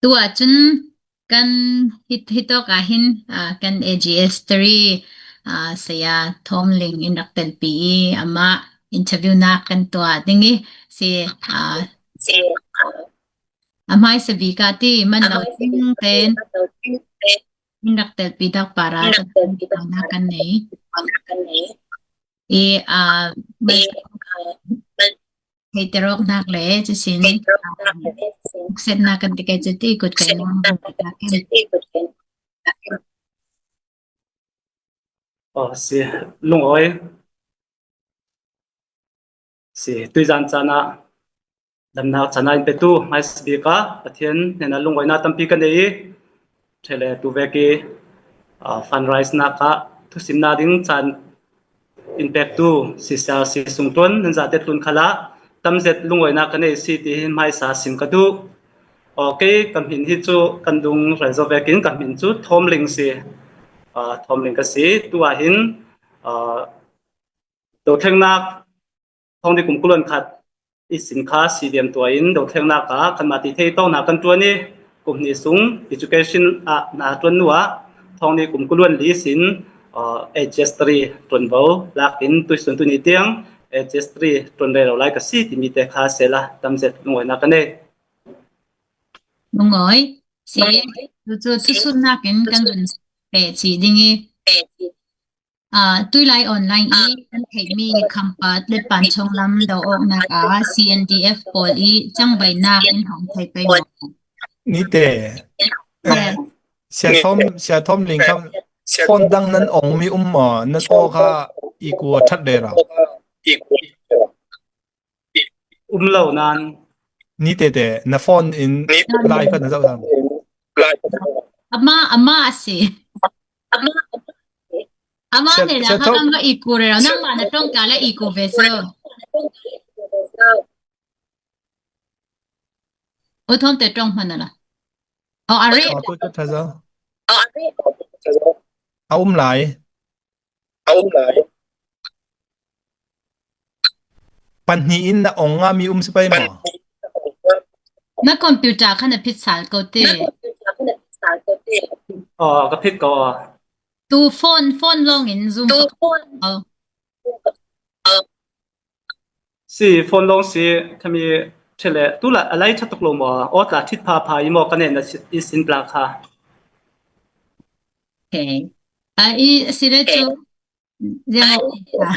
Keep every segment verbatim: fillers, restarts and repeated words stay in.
Tua cun kan hi, hi tawk ah hin, aa, kan A G S three, aa, saya Thawm Ling in rak telpi i amah interview nak kan tuah ding i si, aa, a hmaisa bik ah ti man lo ding tein in rak telpi dak para nak kan nei. I, aa, man theihter awknak le cusin, aa, setnak kan ti kai cu ti kut kai nak. Aw, si, lungawi. Si, tuizan caan ah damnak caan ah in petu hmaisa bik ah Pathian hnenah lungawinak tampi ka nei i, ṭhele tu vek i, aa, fundraise nak ah thusimnak ding caan in pektu si siar si sungtuan nan zate tlun khalah tamzet lungawinak ka nei si ti hi hmaisa sim ka duh. Aw, kei ka hmin hi cu kan dung rel zo vekin ka hmin cu Thawm Ling si. Aa, Thawm Ling ka si. Tu ah hin, aa, dothlennak thawng ni kum kuluan khat i sin kha si liam tuah in dothlennak ah kanmah ti thei tawknak kan ṭuan i, kum hnih sung education ah hna ṭuan nu ah thawng ni kum kuluan li sin, aa, A G S three ṭuanvo lak in tuisun tuni tiang A G S three ṭuan rero lai ka si timi te kha sehla tamzet lungawinak ka nei. Lungawi si, tu cu thusunnak in kan vun peh ci ding i, aa, tuilai online i kan theihmi Khampat le Panchawng lam do awknak ah C N D F pawl i cangvaihnak in hong thei pei maw? Nite. Yes. Sia Thawm, Sia Thawm Ling kha phone dang nan ong mi um maw? Nan aw kha i kua ṭhat le ra. Um lo nan. Ni tete, na phone in lai kha na zoh zang. Ama, ama a si. Ama hnenah kha kan va i ku rero. Nangmah na ṭongka le i ku ve so. U Thawm te ṭong hmanh a la. Oh, a reh. Oh, tu cu ṭha zo. A um lai. A um lai. Pahnih in na ong ngami um si pei maw? Na computer kha na phit sal ko te. Oh, ka phit ko. Tu phone, phone lawng in Zoom. Tu phone. Oh. Si, phone lawng si, khami ṭhele, tu la, a lai ṭha tuk lo maw? Aw tla ṭhit pha pha i maw ka nen na si, i sin tla kha. Okay. A i si le cu, ziang a,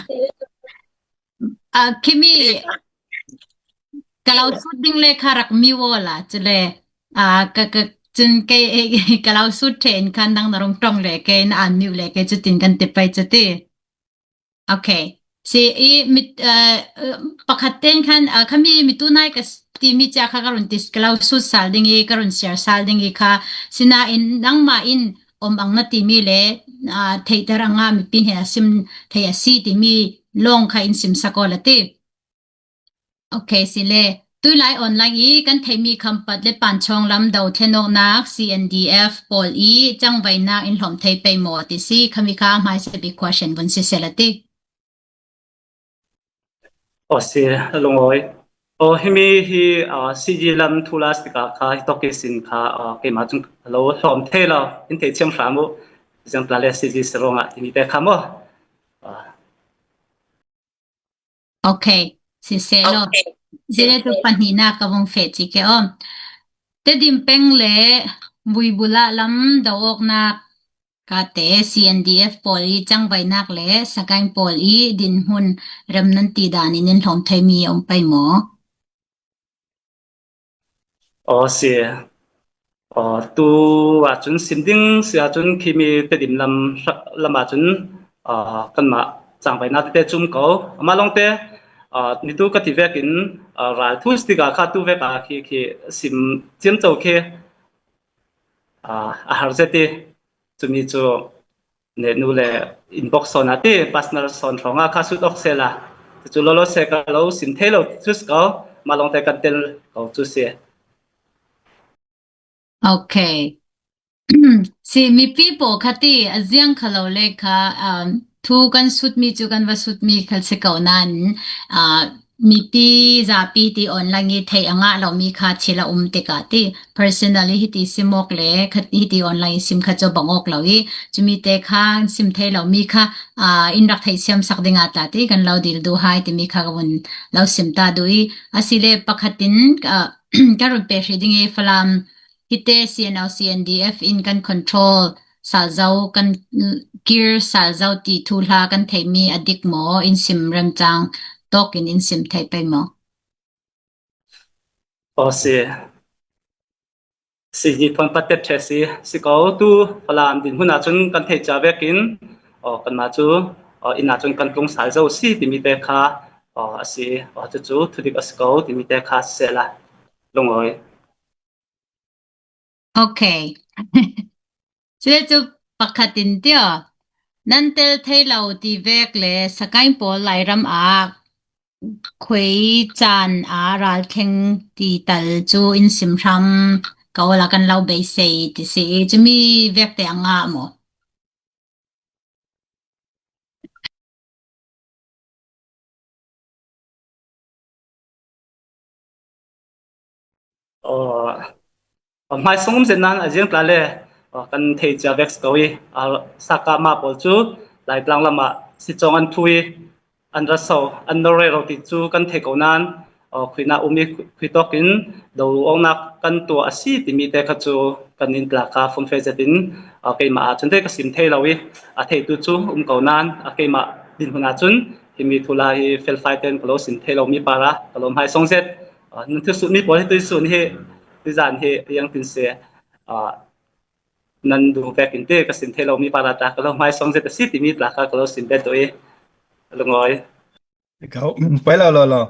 a, khimi, ka lo sut ding le kha rak mi aw la, cu le, a, ka, ka, cun kei, ka lo sut ṭhe in khan dang na rung ṭong le kei, na an miu le kei, cu tin kan ti pei cu ti. Okay. Si i mit, eh, eh, pakhat tein khan, ah, khami mitu nai ka s-, timi cia kha ka run tis, ka lo sut sal ding i, ka run siar sal ding i kha. Sinain nangmah in om ang na timi le, ah, theihter ang a mipi hnen a sim thei a si timi lawng kha in sim sak aw la ti. Okay, si le. Tuilai online i kan theihmi Khampat le Panchawng lam do thlenawknak C N D F pawl i cangvaihnak in hlawm thei pei maw ti si, khami kha hmaisa bik question vun si seh la ti. Aw si, a lungawi. Aw, himi hi, ah, C G lam thu la si tikah kha hi tawk i sin kha, ah, keimah cun a lo hlawm thei lo, in thei thiam hram uh. Ziangtla le C G si ruangah timi te kha maw? Ah. Okay, si seh law. Okay. Si le tu pahnihnak ka vung feh ci ke aw. Tedim peng le Buibula lam do awknak kate C N D F pawl i cangvaihnak le Sagaing pawl i dinhmun rem nan ti dan in in hlawm theimi a um pei maw? Aw, si. Aw, tu ahcun sim ding si ahcun khimi Tedim lam, ram lam ahcun, aw, kanmah cangvaihnak tete cum ko. Amah lawngte, aw, nitu ka ti vekin, aw, ralthu si tikah kha tu vek ah khi, khi sim ciamco khi, aw, a har zet i. Cumi cu nehnu le inbox sawn ah ti, personal sawn hrawngah kha sut awk sehla. Cucu lawlaw seh ka lo sim thei lo cu si ko, mah lawngte kan tel ko cu si. Okay. Si, mipi pawl kha ti, a ziang kha lo le kha, um, thu kan sutmi cu kan va sutmi khal si ko nain, uh, mipi zapi ti online i theih a ngah lo mi kha thil a um tikah ti personally hiti sim awk le khat hiti online i sim kha cu a bang awk lo i cumi te kha sim thei lo mi kha, aa, in rak theihsiam sak dingah tla ti kan lo dil duh hai timi kha ka vun lo sim ta duh i asile pakhat in, aa, ka run pe hrih ding i Falam hite C N O C N D F in kan control sal zo, kan kir sal zo ti thuhla kan theihmi a dik maw, in sim remcang tawkin in sim thei pei maw? Aw si. Si hi thawn patet ṭhe si, si ko tu Falam dinhmun ah cun kan theih cia vekin, aw, kanmah cu, aw, inn ah cun kan tlung sal zo si timi te kha, aw, a si, aw, cucu thudik a si ko timi te kha sisehla lungawi. Okay. Cule cu pakhat in tio, nan tel thei lo ti vek le Sakaing pawl Lairam ah khui caan ah ralthleng ti tal cu in sim hram ka ola kan lo beisei ti si i cumi vek te a ngah maw? Aw, aw, hmaisawng um zet nan a ziang tla le, aw, kan thei cia vek si ko i, aw, Sakama pawl cu Laitlang lamah sicawng an thu i, an ra so, an nor rero ti cu kan thei ko nan, aw, khuinak um i khui, khuitawk in do awknak kan tuah a si timi te kha cu kan in tla kha fumfe zetin, aw, keimah ah cun te ka sim thei lo i, a theitu cu um ko nan, a keimah dinhmun ah cun himi thuhla hi felfai tein ka lo sim thei lo mi par ah ka lo hmaisawng zet. Aw, nan thusuhmi pawl hi tuisun hi, tuzan hi riang tin si, aw, nan duh vekin te ka sim thei lo mi par ah tla ka lo hmaisawng zet a si timi tla kha ka lo sim bet i lungawi. Ko, poi lo, lo, lo.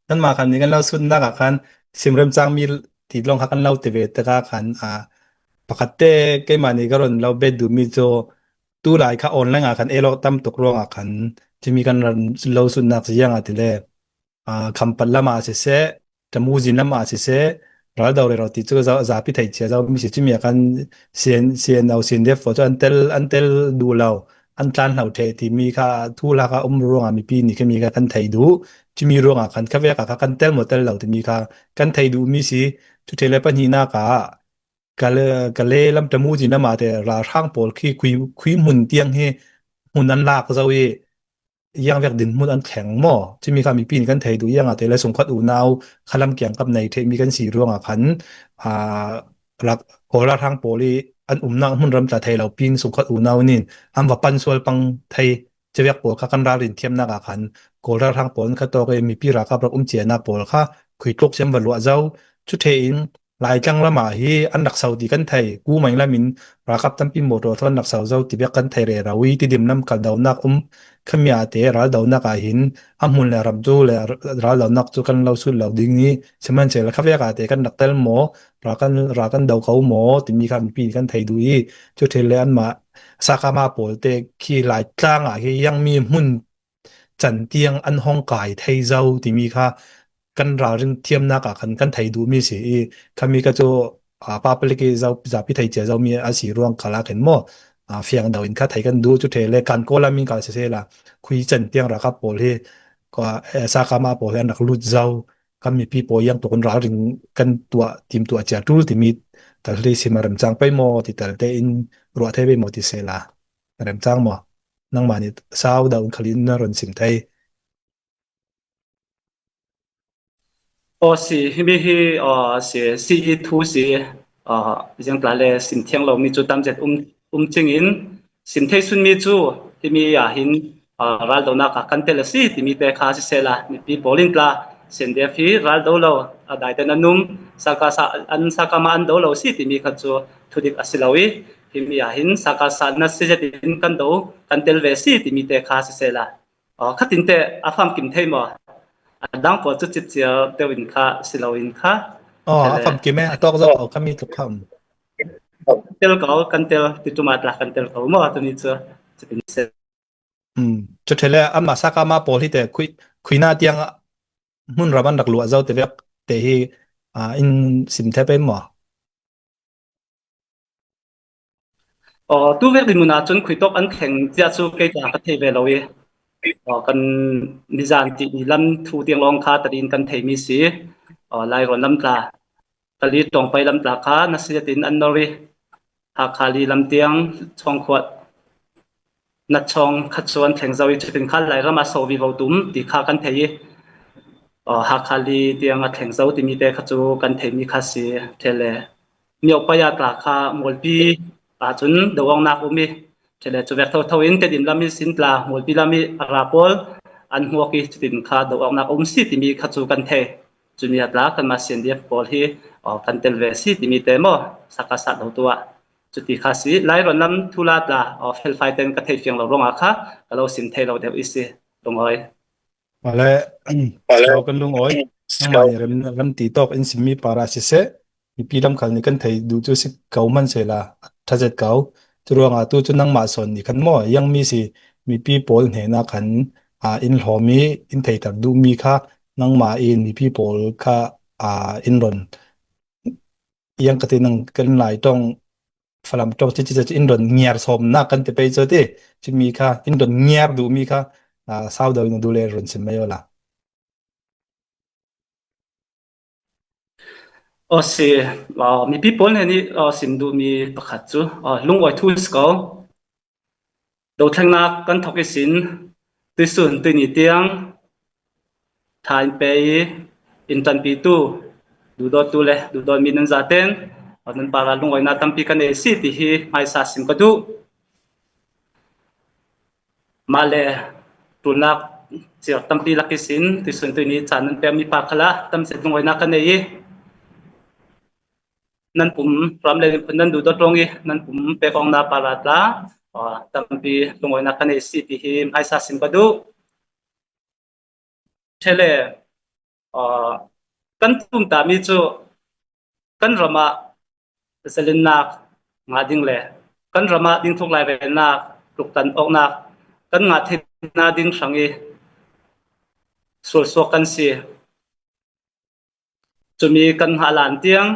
Nanmah khan ni kan lo sutnak ah khan sim remcang mi ti lawng kha kan lo ti ve tikah khan, aa, pakhat te keimah nih ka run lo bet duhmi cu tulai kha online ah khan ei lo tam tuk ruangah khan cumi kan run lo sutnak ziang ah ti le, aa, Khampat lam ah siseh, Ṭamuzin lam ah siseh, raldo rero ti cu za, zapi thei cia zo mi si cumi ah khan C N, C N O, C N D F pawl cu an tel, an tel duh lo, an tlan hlo ṭheh timi kha thuhla kha um ruangah mipi nih khami kha kan thei duh. Cumi ruangah khan khavek ah kha kan tel maw tel lo timi kha kan thei duh mi si. Cu ṭheh le pahnihnak ah ka le, ka le lam Ṭamuzin lam ah te ralhrang pawl khi khui, khui hmun tiang hi hmun an lak zo i, ziangvek dinhmun an thleng maw? Cumi kha mipi nih kan thei duh, ziangah te le sungkhat unau khalam kiangkap nei ṭhehmi kan si ruangah khan, aa, rak, Kawl ralhrang pawl i an umnak hmun ram tla thei lo pin sungkhat unau nin an va pan sual pang thei civek pawl kha kan ralrin thiamnak ah khan Kawl ralhrang pawl in kha tawk i mipi ralkap rak um cianak pawl kha khui tluk siam va luah zo. Cu ṭheh in Laitlang lam ah hi an rak so ti kan thei. Kumang lam in ralkap tampi mawṭaw thawn an rak so zo ti bek kan thei rero i Tidim lam kaldonak um khami ah te raldonak ah hin a hmun le ram cu le raldonak cu kan lo sut lo ding i sihmanhsehlaw khavek ah te kan rak tel maw, ral kan, ral kan do ko maw timi kha mipi kan thei duh i cu ṭheh le anmah Sakama pawl te khi Laitlang ah hi ziangmi hmun can tiang an hong kai thei zo timi kha kan ralrin thiamnak ah khan kan thei duhmi si i, khami kha cu, aa, public i zo, zapi thei cia zomi a si ruang kal ah khin maw, aa, fiang do in kha thei kan duh cu ṭheh le kan Kawl lam in kal siseh la khui can tiang ralkap pawl hi, ka, eh, Sakama pawl hi an rak lut zo, kan mipi pawl ziang tuk in ralrin kan tuah, tim tuah cia ṭul timi tal hi sim a remcang pei maw ti tal te in ruah thei pei maw ti seh la. Remcang maw? Nangmah nih sau dau in khal in na run sim thei. Aw si, himi hi, aw si, si i thu si, aw, ziangtla le sim thiang lo mi cu tam zet um, um cing in sim thei sun mi cu himi ah hin, aw, raldonak ah kan tel a si timi te kha siseh la, mipi pawl in tla, C N D F hi raldo lo, a daite nan um, Sakasa, an Sakama an do lo si timi kha cu thudik a si lo i, himi ah hin Sakasa na si zet in kan do, kan tel ve si timi te kha siseh la. Aw, khatin te a famkim thei maw? A dang pawl cu citciar deuh in kha si lo in kha. Aw, a famkim e, a tawk zo ko, khami tluk kha um. Tel ko, kan tel, ti ṭum ah tla kan tel ko maw, tuni cu. Cutin si. Um, cu ṭheh le, anmah Sakama pawl hi te khui, khuina tiang hmun ram an rak luah zo te vek te hi, aa, in sim thei pei maw? Aw, tu vek dinhmun ah cun khuitawk an thleng cia cu kei tla ka thei ve lo i, Aw, kan mizan tih ni lam thu tiang lawng kha tadin kan thei mi si. Aw, Lairawn lam tla, Kali Tawngpai lam tla kha nasiatin an nori, Hakhali lam tiang Chawngkhuat na chawng kha chuan thleng zo i chutin kha Lairam a so vivo tum ti kha kan thei i, aw, Hakhali tiang a thleng zo ti mi te kha chu kan thei mi kha si. Thele Miopaia tla kha Mualpi a chun do awngnak um i, thele chu vek tho tho in Tedim lam i sin tla Mualpi lam i a ra pawl an hmuak i chutin kha do awngnak um si ti mi kha chu kan thei. Chu mi a tla kan ma sian diak pawl hi, aw, kan tel ve si ti mi te maw, saka sat lo tu a. Chuti kha si, Lairawn lam thu la tla, aw, felfai ten ka thei fiang lo rawngah kha ka lo sim thei lo deuh i si, lungawi. Awle, Scout kan lungawi, nangmah nih rem, rem ti tawk in sim mi para si seh, mipi lam khal ni kan thei duh chu si ko hman sela, a ṭha zet ko. Chu ruangah tu chu nangmah sawn ni khan maw, yang mi si mipi pawl hnena khan, a, in hlawm i, in thei tak duh mi kha, nangmah in mipi pawl kha, a, in rawn yang ka ti nang kan lai tawng falam tawng chi chi chi in rawn ngiar sawm nak kan ti pei chu ti, chi mi kha in rawn ngiar duh mi kha, a, sau deuh in a duh le rawn sim mai awla. Aw si, aw, mipi pawl hnen i, aw, sim duh mi pakhat chu, aw, lungawi thu si ko. Do thlengna kan thawk i sin, tuisun tuini tiang, tha in pe i, in tanpitu, duhdawttu le duhdawn mi nan zaten, aw, nan para lungawina tampi kan nei si ti hi hmaisa sim ka duh. Mah le, tulnak chiar tampi lak i sin, tuisun tuini chan nan pek mi pa khala tam zet lungawina kan nei i, nan pum ram le phun nan duhdawt rawng i, nan pum pek awngna para tla, aw, tampi lungawina kan nei si ti hi hmaisa sim ka duh. Thele, aw, kan tum ta mi chu kan ramah zalennak ngah ding le kan ramah ding thuk lai velnak tluktan awknak kan ngah theihna ding hrang i sualsuak kan si. Chumi kan ngah lan tiang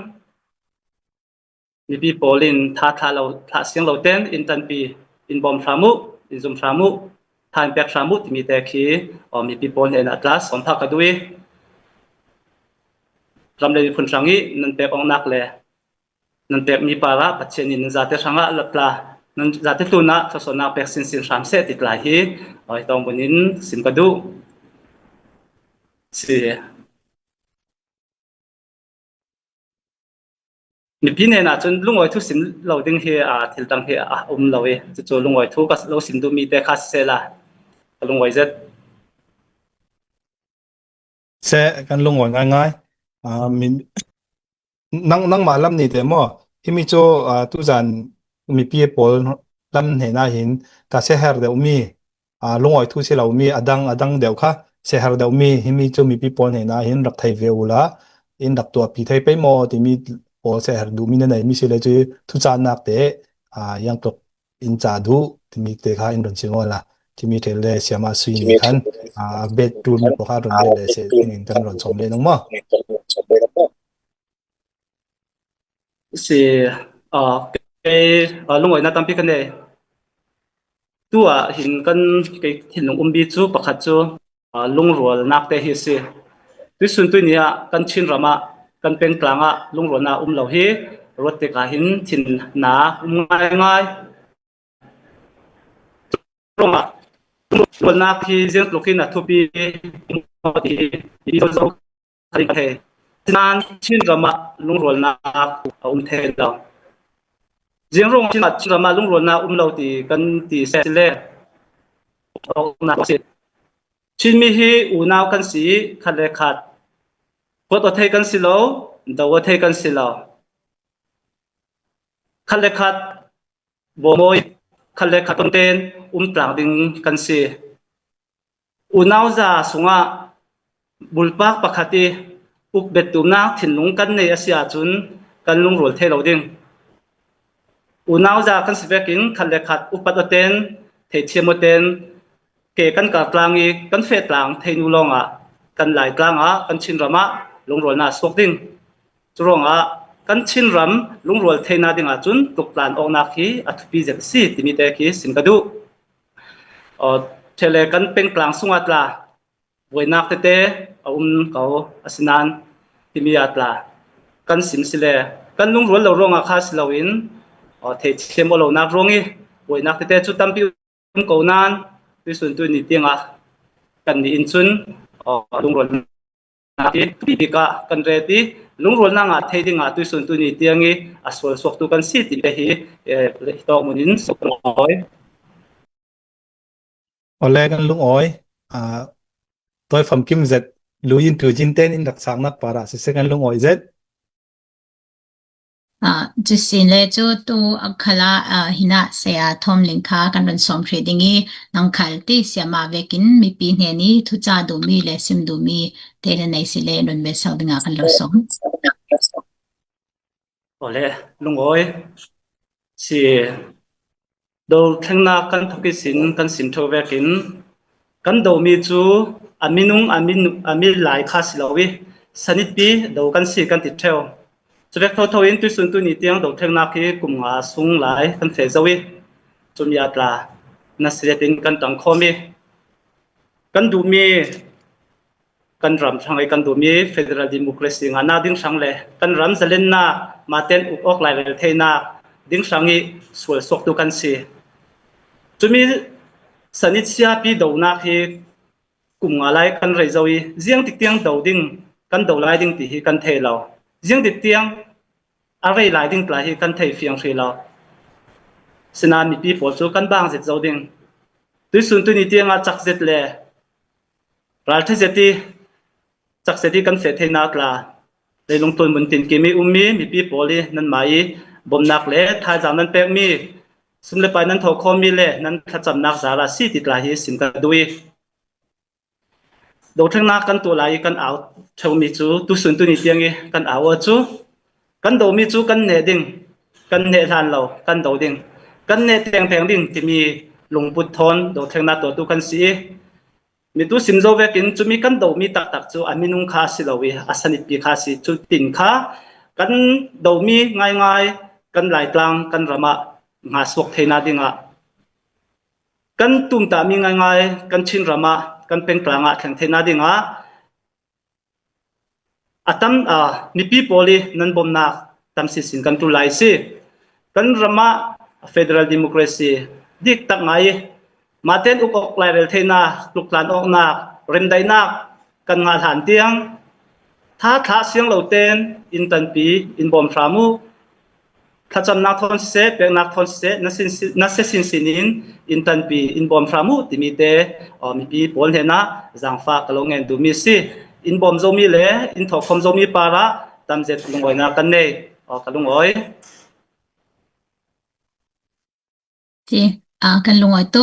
mipi pawlin tha thlah lo, thlah siang lo ten in tanpi, in bawm hram uh, in zum hram uh, tha in pek hram uh timi te khi, aw, mipi pawl hnenah tla sawm phak ka duh i, ram le miphun hrang i nan pek awknak le nan pek mi para Pathian in nan zate hrangah la tla, nan zate tlunah thawsawnnak pek sinsin hram seh ti tla hi, aw, hi tawng bunin sim ka duh si. Mipi hnenah chun lungawi thu sim lo ding hi, a, thil dang hi a um lo i, chu chu lungawi thu ka lo sim duh mi te kha sisela, ka lungawi zet. Se kan lungawi ngai ngai. A, min, nang, nangmah lam ni te maw? Himi chu, a, tuzan mipi pawl lam hnenah hin ka se her deuh mi, a, lungawi thu si lo mi, a dang, a dang deuh kha se her deuh mi, himi chu mipi pawl hnenah hin rak thei ve ula, in rak tuahpi thei pei maw timi pawl se her duh mi na nei mi si le chu thuchannak te, a, yang tluk in cha duh timi te kha in rawn sim awla, timi thei le siama sui ni khan, a, bet tul mi pawl kha rawn bet le se, tingin kan rawn chawm le nung maw? Si, a, kei, a, lungawina tampi ka nei. Tuah hin kan kei thinlung um bi chu pakhat chu, a, lungrualnak te hi si. Tuisun tuini ah kan Chin ramah, kan pengtlangah lungrualna um lo hi, ruat tikah hin thinna um ngai ngai. Rawngah lungrualnak hi ziang tlukin a thupi i zo thei. Tinan Chin ramah lungrualnak a um thei lo. Ziang rawng Chin, Chin ramah lungrualnak um lo ti kan ti se le. Chin mi hi unau kan si, khat le khat puat aw thei kan si lo, do aw thei kan si lo. Khat le khat bawmawi, khat le khat tonten um tlang ding kan si. Unauza sungah bulpak pakhat i uk bet tumnak thinlung kan nei a si ahcun kan lungrual thei lo ding. Unauza kan si vekin khat le khat upat aw ten, theithiam aw ten, ke kan kar tlang i kan feh tlang theihnu lawngah kan Lai tlangah kan Chin ramah lungrualna a suak ding. Curuangah kan Chin ram lungrual theihna dingah cun tlukplan awknak hi a thupi zet a si timi te khi sim ka duh. Aw, Ṭhele kan pengtlang sunga tla buainak tete a um ko a si nan timi a tla kan sim si le kan lungrual lo ruangah kha si loin, aw, theithiam aw lonak ruang i buainak tete cu tampi um ko nan tuisun tuni tiangah kan nih in cun, aw, lungrual bik ah kan ret i lungrualnak ngah thei dingah tuisun tuni tiang i a sual suaktu kan si ti hi, eh, tawk mun in suk awi. Awle kan lungawi. Ah, Tawi Fam Kim zet, Lu Yin Tu Jin ten in rak chaknak parah siseh kan lungawi zet. Ah, cu sin le cu tu a khalah, ah, hinah saya Thawm Ling kha kan run sawm hrih ding i nang khal ti siama vekin mipi hnen i thuca duhmi le sim duhmi te le nei si le nun ve sau dingah kan lo sawm. Awle, lungawi si. Dothlengnak kan thawk ihsin kan sim ṭheu vekin kan domi cu a minung a min, a mi lai kha si lo i sanitpi do kan si kan ti ṭheu. Cuvek thotho in tuisun tuni tiang dothlengnak hi kum nga sung lai kan feh zo i cumi a tla nasiat in kan ṭangkhawm i kan duhmi kan ram hrang i kan duhmi federal democracy ngahnak ding hrang le kan ram zalennak maten uk awk lai rel theinak ding hrang i sual suaktu kan si. Cumi sanit siapi donak hi kum nga lai kan rei zo i ziang tik tiang do ding kan do lai ding ti hi kan thei lo. Ziang tik tiang a rei lai ding tla hi kan thei fiang hrih lo. Sina mipi pawl cu kan bang zet zo ding. Tuisun tuni tiangah cak zet le ralṭha zet i cak zet i kan feh theinak tla leilung ṭuan mun tinkim i ummi mipi pawl i nanmah i bawmhnak le thaizang nan pekmi sum le pai nan thawhkhawmmi le nan thlacamnak zara si ti tla hi sim ka duh i dothlengnak kan tuah lai i kan au ṭheumi cu tuisun tuni tiang i kan au a cu kan domi cu kan neh ding, kan neh hlan lo kan do ding, kan neh tengteng ding timi lungput thawn dothlengnak tuahtu kan si i mi tu sim zo vekin cumi kan domi taktak cu a minung kha a si lo i a sanitpi kha a si. Cu tin kha kan domi ngaingai kan Laitlang kan ram ah ngah suak theinak dingah kan tumtahmi ngaingai kan Chin ram ah kan pengtlang ah thleng theinak dingah a tam, aa, mipi pawl i nan bawmhnak tam sinsin kan ṭul lai si. Kan ram ah federal democracy dik tak ngai i maten uk awk lai rel theinak, tluklan awknak, remdaihnak kan ngah hlan tiang tha thlah siang lo ten in tanpi in bawm hram uh. Thlacamnak thawn siseh, peknak thawn siseh, na sin, na sia sinsin in in tanpi in bawm hram uh timi te, aw, mipi pawl hnenah zaangfah ka lo ngen duhmi si. In bawm zomi le in thawhkhawm zomi parah tamzet lungawinak kan nei. Aw, ka lungawi. Ti, aa, kan lungawi tu,